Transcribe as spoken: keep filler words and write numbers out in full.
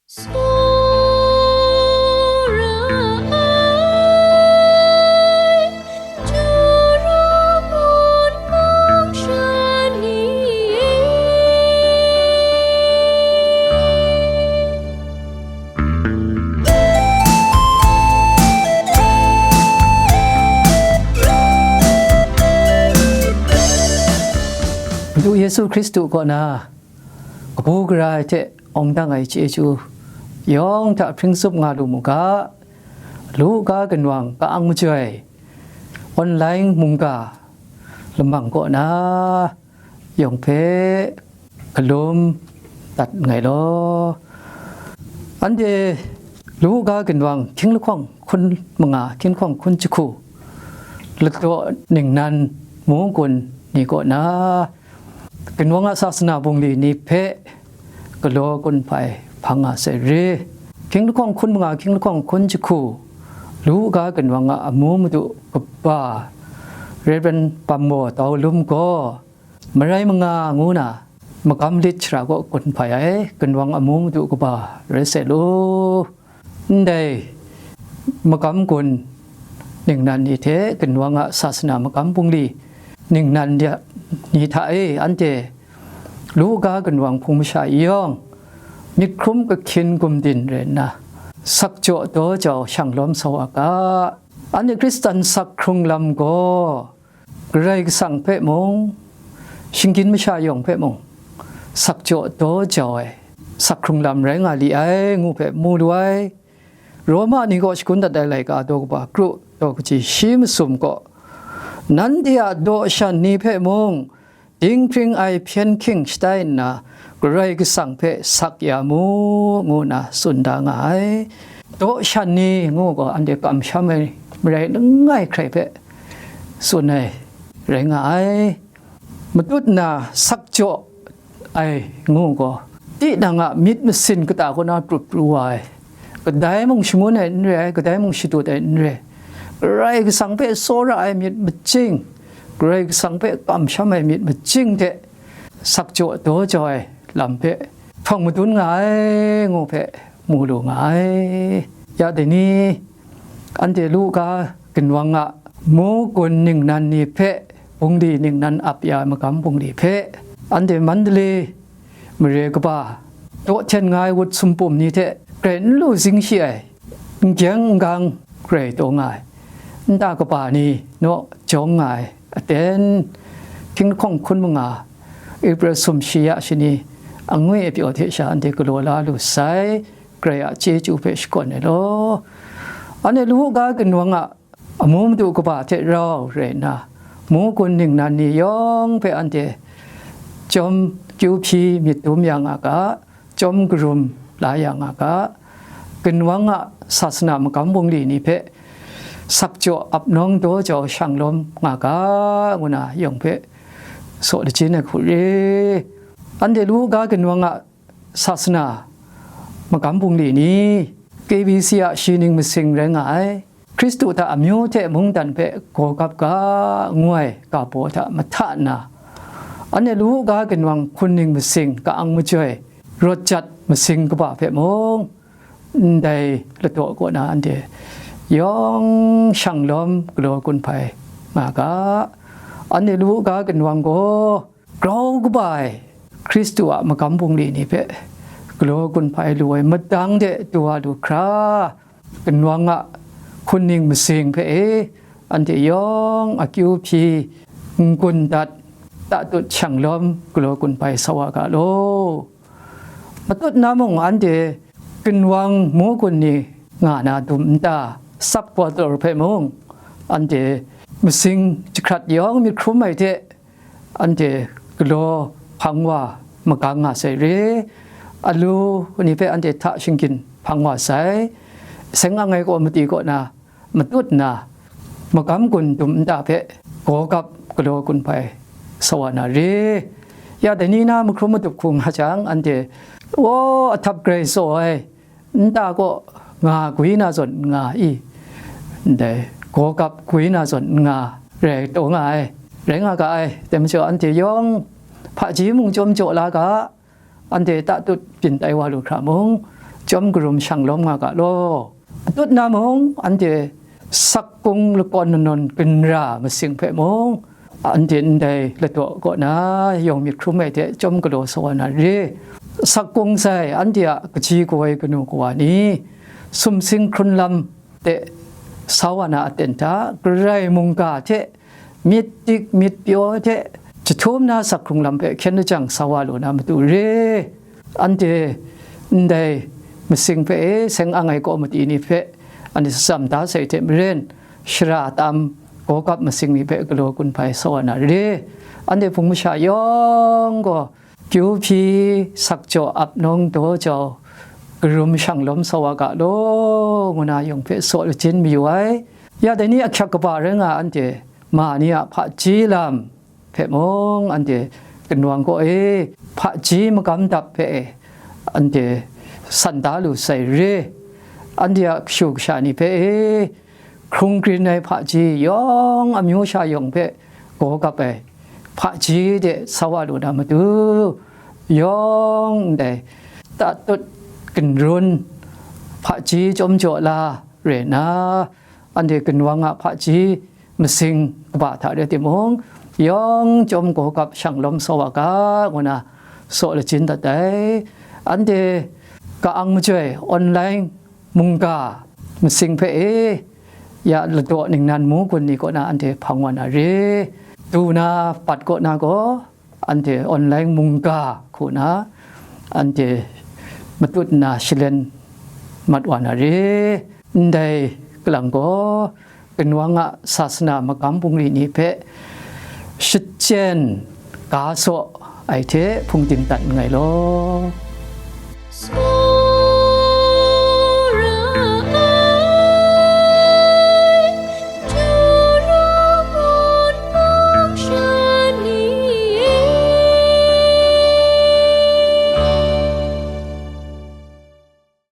Tsawra ai, Jura mun mung sha ni e. Madu Yesu Hkristu kaw na kabu gara ai hte awng dang ai chyeju yawng hta hpring tsup nga lu mu ga, Luka ginwang ka-ang majoi online mungga lamang kaw na yawng hpe galum dat nngai law. Anhte Luka ginwang hkying lahkawng hkun manga, hkying lahkawng hkun jahku ladaw ningnan mu gun ni kaw na, ginwang a sasana bungli ni hpe galaw gun hpai hpang nga sai re. Hkying lahkawng hkun manga, hkying lahkawng hkun jahku, Luka ginwang a amu madu kaba Rev. Bambaw Tau Lum gaw, marai manga ngu na magam lit shara kaw gun hpai ai ginwang amu madu kaba rai sai lu. Ndai magam gun ningnan ni hte ginwang a sasana magam bungli ningnan ni hta e anhte Luka ginwang hpung masha yawng myit hkrum kahkyin gumdin rai nna, sakjaw daw jau shang lawm sa wa ga. Anhte Hkristan sak hkrung lam gaw Karai Kasang hpe mung, shinggyim masha yawng hpe mung, sakjaw daw jau ai sak hkrung lam rai nga li ai, ngu hpe mu lu ai. Roma ni gaw shagun dat ai laika daw kaba kru daw kaji shi masum gaw, nanhte a daw shan ni hpe mung, dinghpring ai hpyen hking shatai nna, Karai Kasang hpe sak ya mu, ngu nna tsun da nga ai. Daw shan ni ngu gaw anhte kamsham ai marai langai hkrai hpe tsun ai rai nga ai. Matut na sakjaw ai ngu gaw, tinang a myit masin kata kaw na prup pru wa ai, kadai mung shangun ai n re ai, kadai mung shadut ai n re ai, Karai Kasang hpe tsawra ai myit machying, Karai Kasang hpe kamsham ai myit machying hte sakjaw daw jau ai lam hpe hpang madun nga ai, ngu hpe mu lu nga ai. Ya dai ni, anhte Luka ginwang a mu gun ningnan ni hpe, bungli ningnan ap ya ai magam bungli hpe, anhte Mandalay mare kaba daw hten nga ai wut sumpum ni hte grai n lu zing shi ai, n gyeng n gang grai taw nga ai, nta kaba ni naw jawng nga ai aten, hkying lahkawng hkun manga, April sum shi ya shani, angwi apyaw hte sha anhte galaw la lu sai, Karai a chyeju hpe shakawn ai law. Anhte Luka ginwang a amu madu kaba hte rau rai nna, mu gun ningnan ni yawng hpe anhte chyawm kyu hpyi myit dum ya nga ga, chyawm karum la ya nga ga, ginwang a sasana magam bungli ni hpe sakjaw ap nawng daw jau shang lawm nga ga, ngu na yawng hpe saw lajin ai hku re. Anhte Luka ginwang a sasana magam bungli ni, K B C a shi ning masing rai nga ai, Hkristu hta amyu hte mungdan hpe gaw gap ga, ngu ai ga baw hta mahta nna, anhte Luka ginwang hkun ning masing ka-ang majoi, rawt jat masing kaba hpe mung, ndai ladaw kaw na anhte yawng shang lawm galaw gun hpai nga ga. Anhte Luka ginwang gaw, grau kaba ai Hkristu a magam bungli ni hpe galaw gun hpai lu ai madang de du wa lu hkra, ginwang a hkun ning masing hpe e, anhte yawng akyu hpyi n-gun dat, tatut shang lawm galaw gun hpai sa wa ga law. Matut na mung anhte ginwang mu gun ni nga na dum nta, sub quarter hpe mung anhte masing jahkrat yawng myit hkrum ai hte, anhte galaw hpang wa magang nga sai re, alu ni hpe anhte hta shinggyim hpang wa sai, seng ang ai kaw madi kaw na matut nna, magam gun dum nta hpe gaw gap galaw gun hpai sa wa na re. Ya dai ni na mahkrum madup hku nga jang, anhte, "Aw, ahtap grai tsaw ai, nta kaw nga gwi na zawn n nga i, ndai gaw gap gwi na zawn n nga rai taw nga ai, rai nga ga ai, dai majaw anhte yawng hpaji mung chyawm jaw la ga, anhte tatut byin tai wa lu hkra mung, chyawm karum shang lawm nga ga law. Atut na mung, anhte sakgung lakawn lanawn ginra masing hpe mung, anhte ndai ladaw kaw na yawng myit hkrum ai hte chyawm galaw sa wa na re. Sakgung sai, anhte a kaji kawoi kanu kawa ni, sumsing hkrun lam de sa wa na aten hta, Karai mungga hte myit dik myit pyaw hte jahtum na sak hkrung lam hpe hkyen lajang sa wa lu na matu re. Anhte ndai masing hpe e seng ang ai kaw mati ni hpe anhte tsam da sai hte maren, shara tam gawgap masing ni hpe galaw gun hpai sa wa na re. Anhte hpung masha yawng gaw, kyu hpyi, sakjaw ap nawng daw jau, karum shang lawm sa wa ga law, ngu na yawng hpe saw lajin mayu ai. Ya dai ni ahkyak kaba rai nga anhte ma ni a hpaji lam hpe mung, anhte ginwang kaw e hpaji magam dap hpe e anhte san da lu sai re. Anhte a kashu kasha ni hpe e hkrung grin ai hpaji yawng, amyu sha yawng hpe gawgap ai hpaji de sa wa lu na matu, yawng ndai tatut ginrun hpaji chyawm jaw la re na, anhte ginwang a hpaji masing kaba hta rai timung, yawng chyawm gawgap shang lawm sa wa ga, ngu na saw lajin dat ai. Anhte ka-ang majoi online mungga masing hpe e, ya ladaw ningnan mu gun ni kaw na anhte hpang wa na re. Du na, bat kaw na gaw, anhte online mungga hku na, anhte matut nna shalen mat wa na re. Ndai kalang gaw, ginwang a sasana magam bungli ni hpe shachyen ga saw ai hte hpungdim dat nngai law.